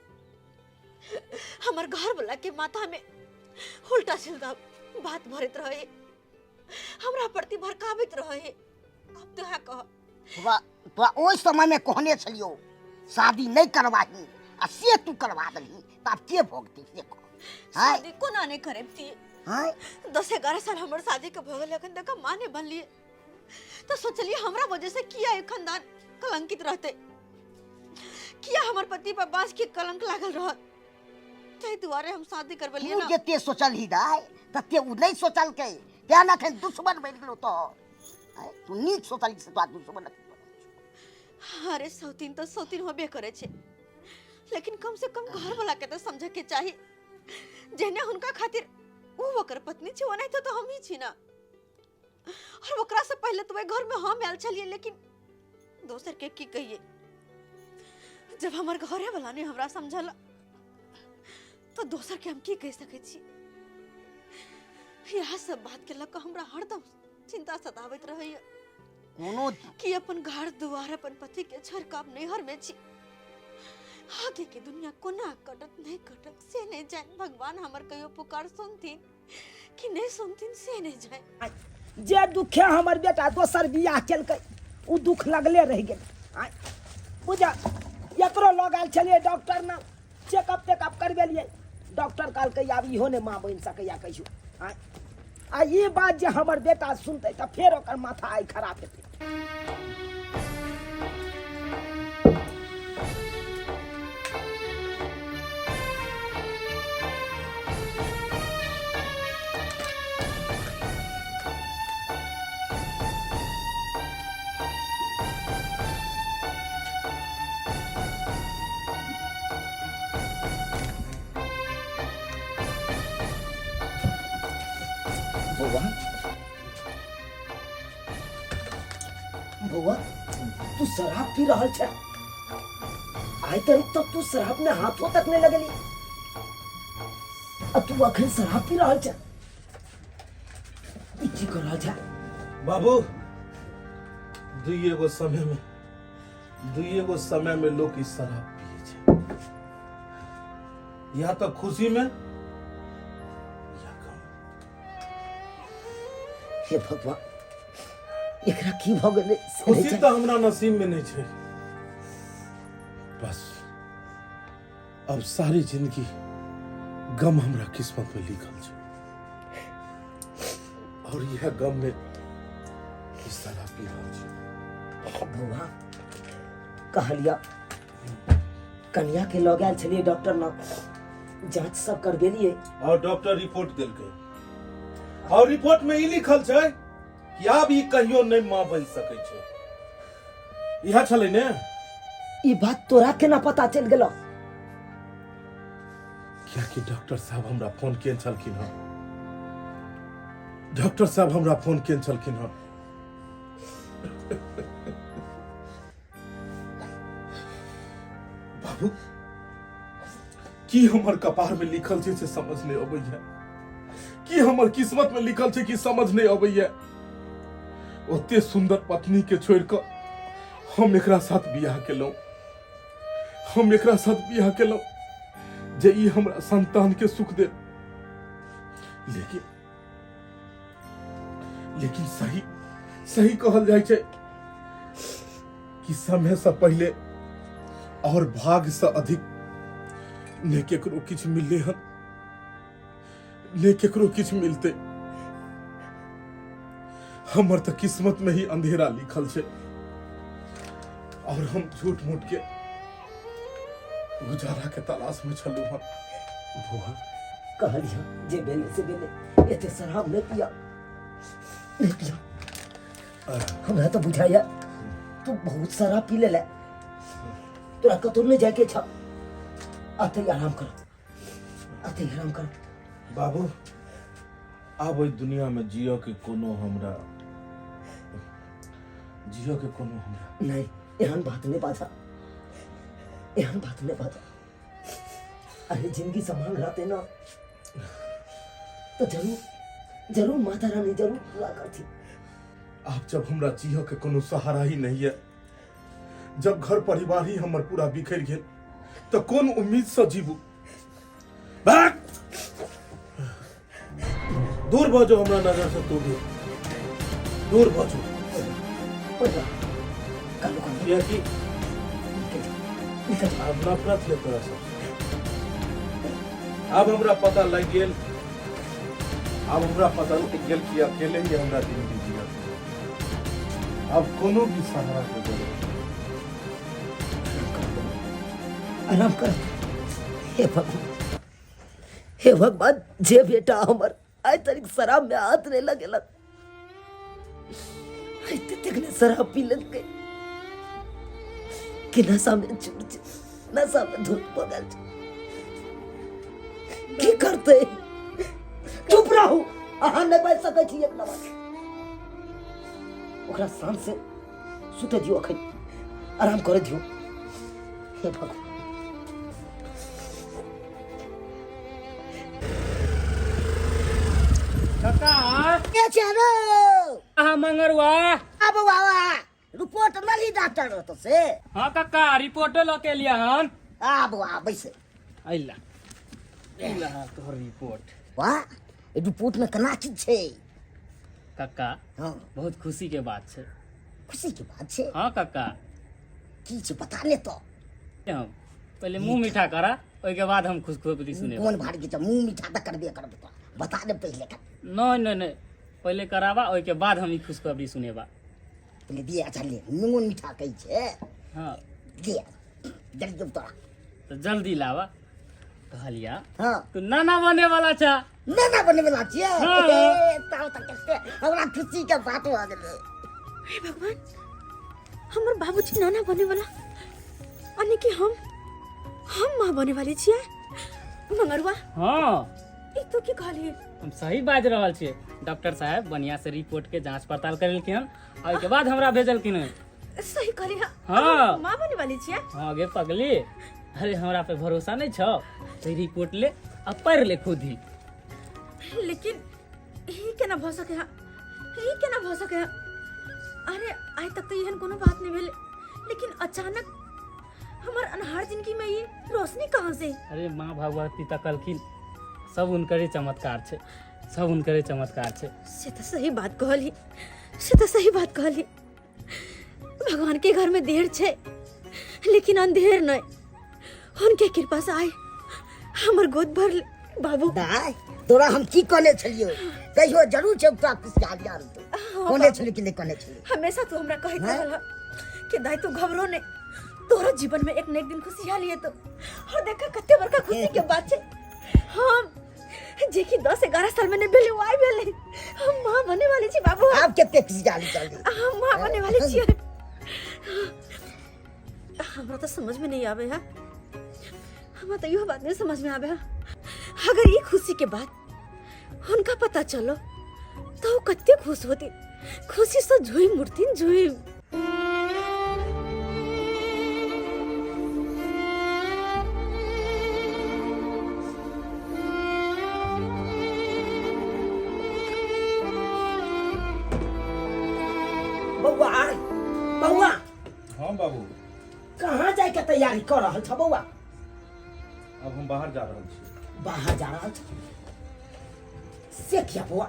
हमर घर वाला के माथा में उल्टा सीधा बात भरत रहे, हमरा प्रति भड़काबैत रहे। अब तो है कह तोरा तोरा ओहि समय में कहने छलियो शादी नहीं करवाही आ से तू करवा देलही, तऽ आब के भोगतै से कह? आँय? शादी कोना नहीं करेबती? आँय? 10-11 साल हमर शादी के भऽ गेल, अखन तक हम माँ नहीं बनलिए। तो सोचलिए हमरा वजह से किया ई खानदान कलंकित रहते, किया हमर पति पर बांस के कलंक लागल रहत, ताहि दुआरे हम शादी करबलिए तू ना। जते सोचलही दाइ तते उ नहीं सोचलकै, तें ने अखन दुश्मन बनि गेलौ तोहर। आँय, तू नीक सोचलही से तोरा दुश्मन अखन बनल छौ। अरे सौतीन तो सौतीन होबे करे छे, लेकिन कम से कम घर वाला के तो समझे के चाही, जेने हुनका खातिर उ ओकर पत्नी छे ओनाहिते तो हम ही छी ना। और ओकरा से पहले तो घर में हम आयल छलिए, लेकिन दोसर के की कहिए, जब हमर घरे वाला ने हमरा समझल तो दोसर के हम की कह सकै छी। यह सब बात के लऽ कऽ हमरा हरदम चिंता सताबैत रहैया कोनो कि अपन घर दुआर अपन पति के छोड़ कऽ आब नैहर में छी, आगे के दुनिया कोना कटत नहीं कटत से नहीं जान। भगवान हमर कहियो पुकार सुनथिन कि नहीं सुनथिन से नहीं जान। जे दुखे हमर बेटा दोसर बियाह केलकै ओ दुख लगले रहि गेल। आँय बुझा एकरो लग आयल छलियै डॉक्टर ने, चेकअप तेकअप करबेलियै, डॉक्टर कहलकै आब इहो नहि माँ बनि सकैया कहियो। आँय आ ई बात जे हमर बेटा सुनतै तऽ फेर ओकर माथा आइ खराब हेतै। बौआ बौआ तू शराब पी रहल छै? आइ तक तो तू शराब में हाथों तक नहीं लगेली, आ तू अखन शराब पी रहल छै? ई की कर रहल छै? बाबू दुइए गो समय में, दुइए गो समय में लोग ई शराब पिए छै, या तो खुशी में या गम। हे भगवान, एकरा की भऽ गेलै से नहि खुशी जानि। तऽ हमरा नसीब में नहीं छै, बस अब सारी जिंदगी गम हमरा किस्मत में लिखल छै और यह गम में ई शराब पी रहल छी। बौआ कहलिया कनिया के लऽ गेल छलियै डॉक्टर लग, जांच सब करबेलियै और डॉक्टर रिपोर्ट देलकै और रिपोर्ट में ई लिखल छै कि आब ई कहियो नहीं माँ बनि सकै छै। इएह छलै ने? ई बात तोरा केना पता चलि गेलौ? कियाकि डॉक्टर साहब हमरा फोन केने छलखिन हँ, डॉक्टर साहब हमरा फोन केने छलखिन हँ। बाबू की हमर कपार में लिखल छै से समझ नहीं अबैया, की हमर किस्मत में लिखल छै कि समझ नहीं अबैया। ओते सुंदर पत्नी के छोड़ कऽ हम एकरा साथ बियाह केलहुँ, हम एकरा साथ बियाह केलहुँ जे ई हमरा संतान के सुख दे, लेकिन लेकिन सही सही कहल जाइ छै कि समय से पहले और भाग से अधिक ने केकरो किछु मिलले हन ने केकरो किछु मिलते। हमर तऽ किस्मत में ही अंधेरा लिखल छै और हम झूठ मूठ के उजाला के तलाश में छलहुँ हन। बौआ कहलिया जे भेलै से भेलै, एते शराब नहि पिया, नहि पिया। हमरा तऽ बुझाइया तू बहुत शराब पी लेले, तोरा कतौ नहि जायके छ, अतै आराम कर, अतै आराम कर। बाबू आब एहि दुनिया में जियो के कोनो हमरा, जियो के कोनो हमरा नहीं, एहन बात नहीं बाजा, एहन बात नहीं बाजा। अरे जिंदगी संभाल रहते ना तो जरूर जरूर माता रानी जरूर पूरा करती। आप जब हमरा जियो के कोनो सहारा ही नहीं है, जब घर परिवार ही हमर पूरा बिखर गेल तो कौन उम्मीद से जीबू? भाग! दूर भऽ जो हमरा नजर से, तू भी दूर भऽ जो। कालू कालू कियाकि निकल जा, निकल जा। आब नफरत है तोरा सब। आब हमरा पता लग गेल, आब हमरा पता लग गेल कि अकेले ही हमरा जिंदगी जिया। अब कोनो भी सहारा के जरूरत नहीं। आराम कर। हे भगवान, हे भगवान, जे बेटा हमर आइ तक शराब में हाथ नहीं लगेलक, आइ तक ने शराब पी लेलकै कि नशा में चूर छै, नशा में धुत भऽ गेल छै। की करतै? चुप रहू, अहाँ नहि बाजि सकै छी एक नंबर। ओकरा शांत से सुतै दियौ, अखन आराम करे दियौ। हे भगवान। काका के छै रे? अहाँ मंगरुआ। आ बौआ, रिपोर्ट लली डॉक्टर रहतो से? हाँ काका, रिपोर्टो लऽ के एलियै हन। आ बौआ बैस। अइला अइला तोहर रिपोर्ट। वाह, रिपोर्ट में केना चीज छै? कक्का। हाँ। बहुत खुशी के बात छै। खुशी के बात छै? हाँ कक्का। की छै बता ने तो। हम पहले मुंह मीठा करा, ओहिके बाद हम खुशखबरी सुनेब। कोन भारी के छै, मुंह मीठा तऽ करबे करब तो, बता दे पहिले कर। नहीं नहीं नहीं, पहले कराबा, ओहिके बाद हम ई खुशखबरी सुनेबा। पहिले दिए। अच्छा ले, मुंह मीठा कहै छै। हाँ। दिए जल्दी तोरा। तो जल्दी लावा कहलिया। हाँ। तू नाना बने वाला छा। नाना बने वाला छियै? हाँ। ए, तब तऽ कते हमरा खुशी के बात भऽ गेलै। हे भगवान, हमर बाबूजी नाना बने वाला, यानी कि हम माँ बने वाली छियै। मंगरुआ। हाँ। ई तू की कहलियै? हम सही बाजि रहल छियै। डॉक्टर साहब बढ़िया से रिपोर्ट के जांच पड़ताल करेलखिन हन, आ ओहिके बाद हमरा भेजलखिन हन। सही कहली? हाँ। हाँ। माँ बने वाली छियै? हाँ गे पगली, अरे हमरा पे भरोसा नहीं छौ तो रिपोर्ट ले आ पढ़ ले खुद ही। लेकिन ई केना भऽ सकै है? ई केना भऽ सकै है? अरे आइ तक तऽ एहन कोनो बात नहीं भेल, लेकिन अचानक हमर अन्हार जिंदगी में ई रोशनी कहाँ से? अरे माँ भगवती तकलखिन, सब हुनकरे चमत्कार छै, सब हुनकरे चमत्कार छै। से तऽ सही बात कहली, से तऽ सही बात कहली। भगवान के घर में देर छै लेकिन अंधेर नहीं, उनके कृपा से आए हमर गोद भर बाबू। दाय, तोरा हम की कहने छलियौ? कहियो जरूर छै तोरा खुशहाली आनतौ। कहने छलियौ कि नहि कहने छलियौ? हमेशा तू हमरा कहैत हैं? रहल कि दाई तू घबरो नहीं, तोरा जीवन में एक न एक दिन खुशहाली एतो। और देखा कते बड़का खुशी के बात छै, हम जे कि 10-11 साल में नहीं भेलै वो आइ भेलै। हम माँ बने वाली छी बाबू। आब कते खुशहाली चलली। हम माँ बने वाली छियै। हमरा तो समझ में नहीं आवे है, हमरा तो इहो बात नहीं समझ में आवे है। अगर ये खुशी के बात उनका पता चलो तो वो कते खुश होती, खुशी से झूम उठतीन, झूम। बौआ, बौआ। हाँ बाबू। कहाँ जाए के तैयारी कर रहल छ बौआ? अब हम बाहर जा रहल छी। बाहर जा रहल छ? से किया बौआ,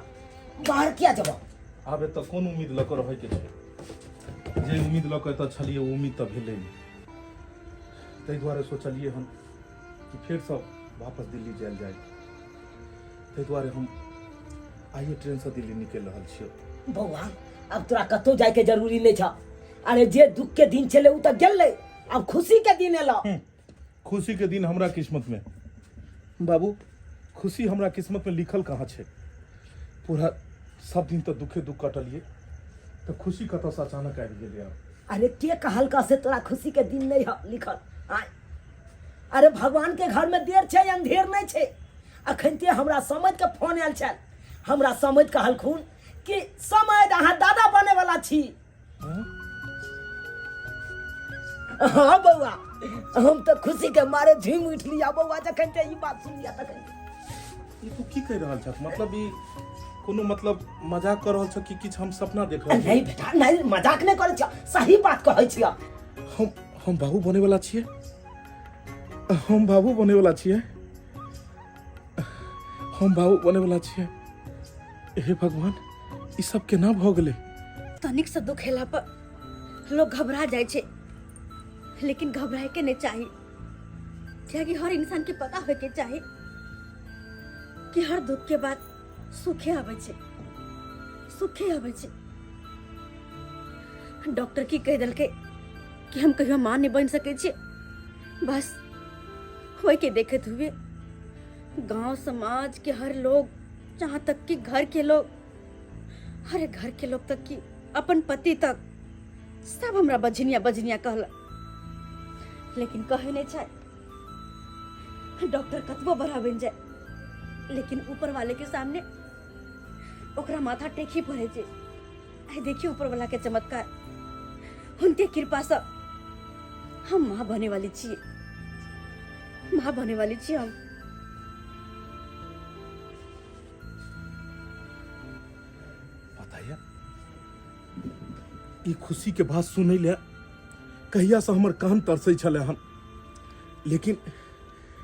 बाहर किया जब? आब एतऽ कोन उम्मीद लऽ कऽ रहैके छै? जे उम्मीद लऽ कऽ एतऽ छलियै ओ उम्मीद तऽ भेलै नहि, ताहि दुआरे सोचलियै हन कि फेरसँ वापस दिल्ली जायल जाय। ताहि दुआरे हम आइए ट्रेनसँ दिल्ली निकलि रहल छियै। बौआ, अब तोरा कतौ जाय के जरूरी नहीं छ। अरे जे दुख के दिन छले उ तऽ गेलै, अब खुशी के दिन एलो। खुशी के दिन हमरा किस्मत में बाबू, खुशी हमरा किस्मत में लिखल कहाँ छै? पूरा सब दिन तऽ दुखे दुख कटलिए, तऽ खुशी कतऽसँ अचानक आबि गेलै आब? अरे के कहलका से तोरा खुशी के दिन नहीं है लिखल? आय, अरे भगवान के घर में देर छै, अंधेर नहीं छै। अखन ते हमरा समझ के फोन आयल छल, हमरा समझ कहलखुन कि समझ अहाँ दादा बने वाला छी। हाँ बौआ, हम तो खुशी के मारे झूम उठलिया बौआ जखन ते ई बात सुनलिया तखन। ई तू की कहि रहल छह? मतलब ई कोनो मतलब मजाक कर रहल छह कि किछु हम सपना देख रहल छी? नहीं बेटा नहीं, मजाक नहीं करै छियै, सही बात कहै छियै। हम बाबू बने वाला छियै, हम बाबू बने वाला छियै, हम बाबू बने वाला छियै। हे भगवान, ई सब केना भऽ गेलै? तनिक से दुख हेला पर लोग घबरा जाइ छै, लेकिन घबराए के नहीं चाही, कियाकि हर इंसान के पता होय के चाही कि हर दुख के बाद सुखे आबै छै, सुखे आबै छै। डॉक्टर की कहि देलकै कि हम कहियो माँ नहीं बनि सकै छियै, बस होय के देखैत हुए गांव समाज के हर लोग, जहाँ तक कि घर के लोग, हर घर के लोग तक कि अपन पति तक सब हमरा बझनिया बझनिया कहलक, लेकिन कहे नहीं छै डॉक्टर कतबो बड़ा बनि जाए लेकिन ऊपर वाले के सामने ओकरा माथा टेक ही पड़े छै। आइ देखियो ऊपर वाला के चमत्कार, उनके कृपा से हम माँ बने वाली छियै, माँ बने वाली छियै हम। पता यऽ, ई खुशी के बात सुनै ले कहिया से हमर कान तरसै छलै हन। लेकिन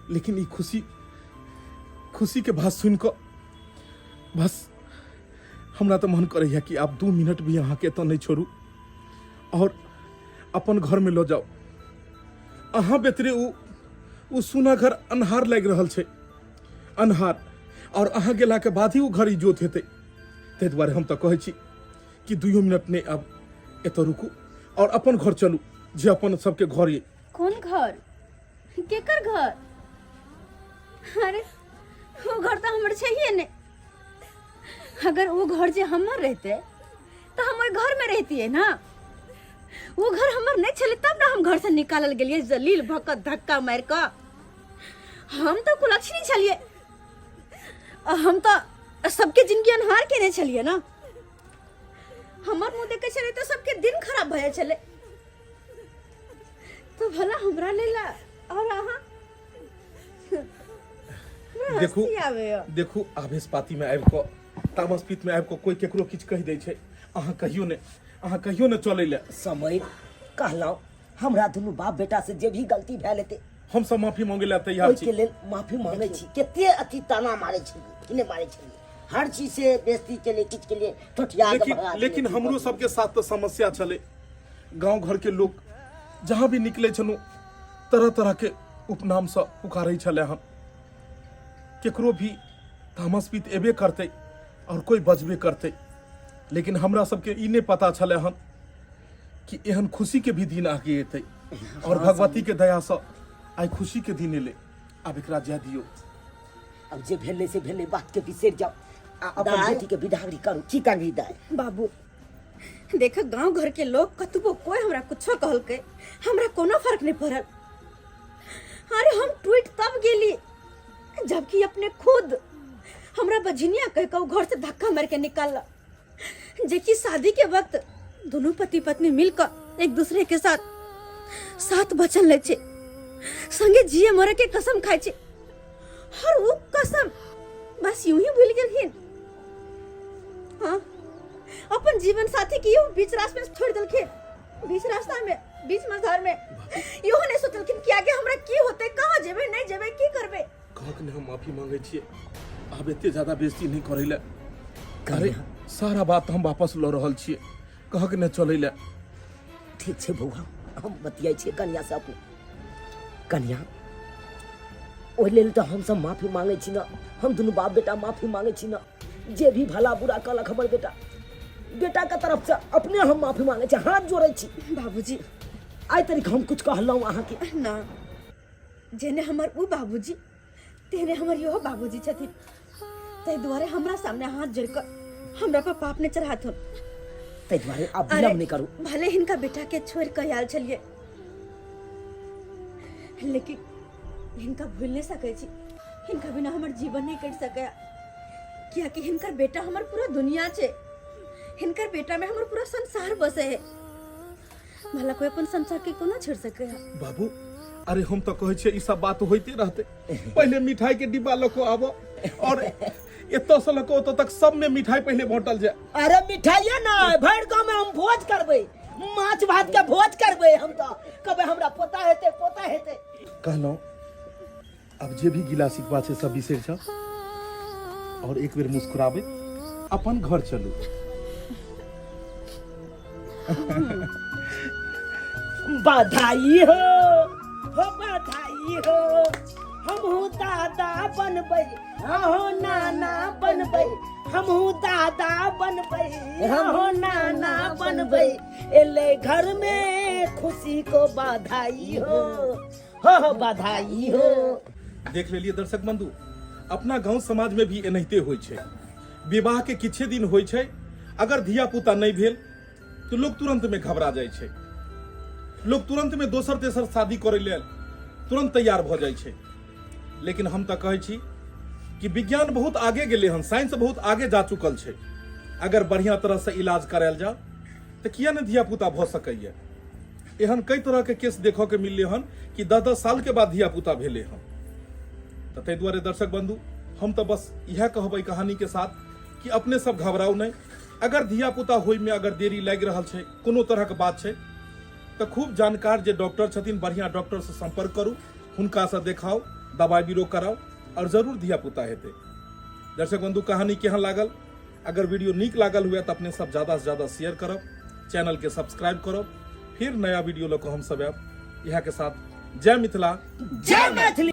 लेकिन ई खुशी खुशी के बात सुनि कऽ बस हमरा तऽ मन करैया कि आब 2 मिनट भी अहाँके एतऽ नहि छोड़ू और अपन घरमे लऽ जाउ। अहाँ बेतरे उ सुना घर अन्हार लागि रहल छै, अन्हार, और अहाँ गेलाके बाद ही ओ घर इजोत हेतै। ताहि दुआरे हम तऽ कहै छी कि 2 मिनट नहि आब एतऽ रुकू और अपन घर चलू, जे अपन सबके घर ये। कोन घर? केकर घर? अरे ओ घर तऽ हमर छैहे नहि। अगर ओ घर जे हमर रहते तऽ हम ओहि घर में रहतियै ना। ओ घर हमर नहि छलै तब ने हम घर से निकालल गेलियै जलील भऽ कऽ धक्का मारि कऽ। हम तऽ कुलक्षणी छलियै, हम तऽ सबके जिंदगी अन्हार केने छलियै ना। हमर मुँह देखै छलै तऽ सबके दिन खराब भऽ जाइ छलै। तो भला हमरा लेल और अहाँ देखू हँसी आबैया। देखू आवेश पाती में आबि कऽ तामस पीत में आबि कऽ कोई केकरो किछु कहि दै छै, अहाँ कहियो ने, अहाँ कहियो ने चलै लए। समय कहलहुँ हमरा दुनू बाप बेटा से जे भी गलती भेल हेतै हम सब माफी मांगे लए तैयार ओहिके छी। लेल माफी मांगे छी। कते अथी ताना मारे छलियै कि नहि मारे छलियै, हर चीज से बेइज्जती के लिए किछु के लिए ठोठिया के लेकिन भगा देलियै। लेकिन हमरो सबके साथ तऽ समस्या छलै। गांव घर के लोग जहाँ भी निकले छलहुँ तरह तरह के उपनाम से पुकारै छलै हन। केकरो भी तामस पीत एबे करतै और कोई बजबे करतै, लेकिन हमरा सबके ई नहि पता छलै हन कि एहन खुशी के भी दिन आगे एतै। और भगवती के दया से आइ खुशी के दिन एलै। आब एकरा जाय दियौ। अब जे भेलै से भेलै, बात के बिसरि जाउ आ अपन दाइ। बेटी के विदागरी करू। की करबी दाइ? बाबू देख, गांव घर के लोग कतबो कोई हमरा कुछो कहलकै हमरा कोनो फर्क नहीं पड़ल। अरे हम टूट तब गेली जबकि अपने खुद हमरा बझिनिया कह के घर से धक्का मार के निकाल, जेकि शादी के वक्त दोनों पति पत्नी मिलकर एक दूसरे के साथ साथ वचन ले छे, संगे जिए मरे के कसम खाए छे, और वो कसम बस यूं ही भूल गेलखिन। हाँ, अपन जीवन साथी के यूं बीच रास्ते में छोड़ देलखिन, बीच रास्ता में, बीच मझधार में। इहो नहीं सोचलखिन कि आगे हमरा की होते, कहाँ जेबे नहीं जेबे, की करबे। कहक ने हम माफी मांगे छियै, आब एते ज्यादा बेइज्जती नहीं करै ले। अरे सारा बात हम वापस ल रहल छियै, कहक ने चलै ले। ठीक छै बौआ, हम बतियाइ छियै कन्या से अपने। कन्या ओहि लेल तऽ हमसब माफी मांगे छी न, हम दुनू बाप बेटा माफी मांगे छी न। जे भी भला बुरा कहलक हमर बेटा, बेटा के तरफ से अपने हम माफी मांगे छी, हाथ जोड़ै छी। बाबूजी आइ तरीक हम कुछ कहलहुँ अहाँके ना, जेने हमर उ बाबूजी तेने हमर इहो बाबूजी छथिन, ताहि दुआरे हमरा सामने हाथ जोड़ कऽ हमरा पर पाप नहि चढ़ाथुन। ताहि दुआरे आब विलम्ब नहि करू। भले हिनका बेटा के छोड़ कऽ आयल छलियै, लेकिन हिनका भूल नहीं सकै छी। हिनका बिना हमर जीवन नहीं कटि सकैया, कियाकि हिनकर बेटा हमर पूरा दुनिया छै। हिनकर बेटा में हमर पूरा संसार बसे है। भला कोई अपन संसार के कोना छोड़ सके है? बाबू अरे हम तो कहै छियै ई सब बात होइते रहते। पहले मिठाई के डिब्बा लऽ कऽ आबो और एतऽ से लऽ कऽ ओतऽ तक सब में मिठाई पहले बांटल जाय। अरे मिठाइये ना, भरि गाँव में हम भोज करबै, माछ भात के भोज करबै। हम तो कहबै हमरा पोता हेतै, पोता हेतै। कहलहुँ अब जे भी गिला शिकवा छै सब बिसरि जाउ और एक बेर मुस्कुराबै अपन घर चलू। बधाई हो, हो बधाई हो, हमहू दादा बनबै, अहो नाना बनबै, हमहू दादा बनबै, अहो नाना बनबै, एलै घर में खुशी को बधाई हो, हो हो बधाई हो। देख लेलिए दर्शक बंधु, अपना गांव समाज में भी एनाहिते होइ छै। विवाह के किछे दिन होइ छै, अगर धिया पुता नहीं भेल तो लोग तुरंत में घबरा जाइ छै, लोग तुरंत में दोसर तेसर शादी करे लेल तुरंत तैयार भ जाइ छै। लेकिन हम तऽ कहै छी कि विज्ञान बहुत आगे गेलै हन, साइंस बहुत आगे जा चुकल छै। अगर बढ़िया तरह से इलाज करायल जाए तऽ किया ने धिया पुता भऽ सकैया। एहन कई तरह के केस देखऽ के मिललै हन कि 10-10 साल के बाद धिया पुता भेलै हन। तऽ ताहि दुआरे दर्शक बंधु, हम तऽ बस इएह कहबै कहानी के साथ कि अपने सब घबराउ नहि। अगर धिया पुता होय में अगर देरी लागि रहल छै, कोनो तरह के बात छै, तऽ खूब जानकार जे डॉक्टर छथिन, बढ़िया डॉक्टर से संपर्क करू। हुनकासँ देखाउ, दबाइ बीरो कराउ आओर जरूर धियापुता हेतै। दर्शक बंधु, कहानी केहन लागल? अगर वीडियो नीक लागल हुए तऽ अपने सब ज्यादा से ज्यादा शेयर करब, चैनल के सब्सक्राइब करब। फिर नया वीडियो लऽ कऽ हम सब आयब। इएह के साथ जय मिथिला, जय मैथिली।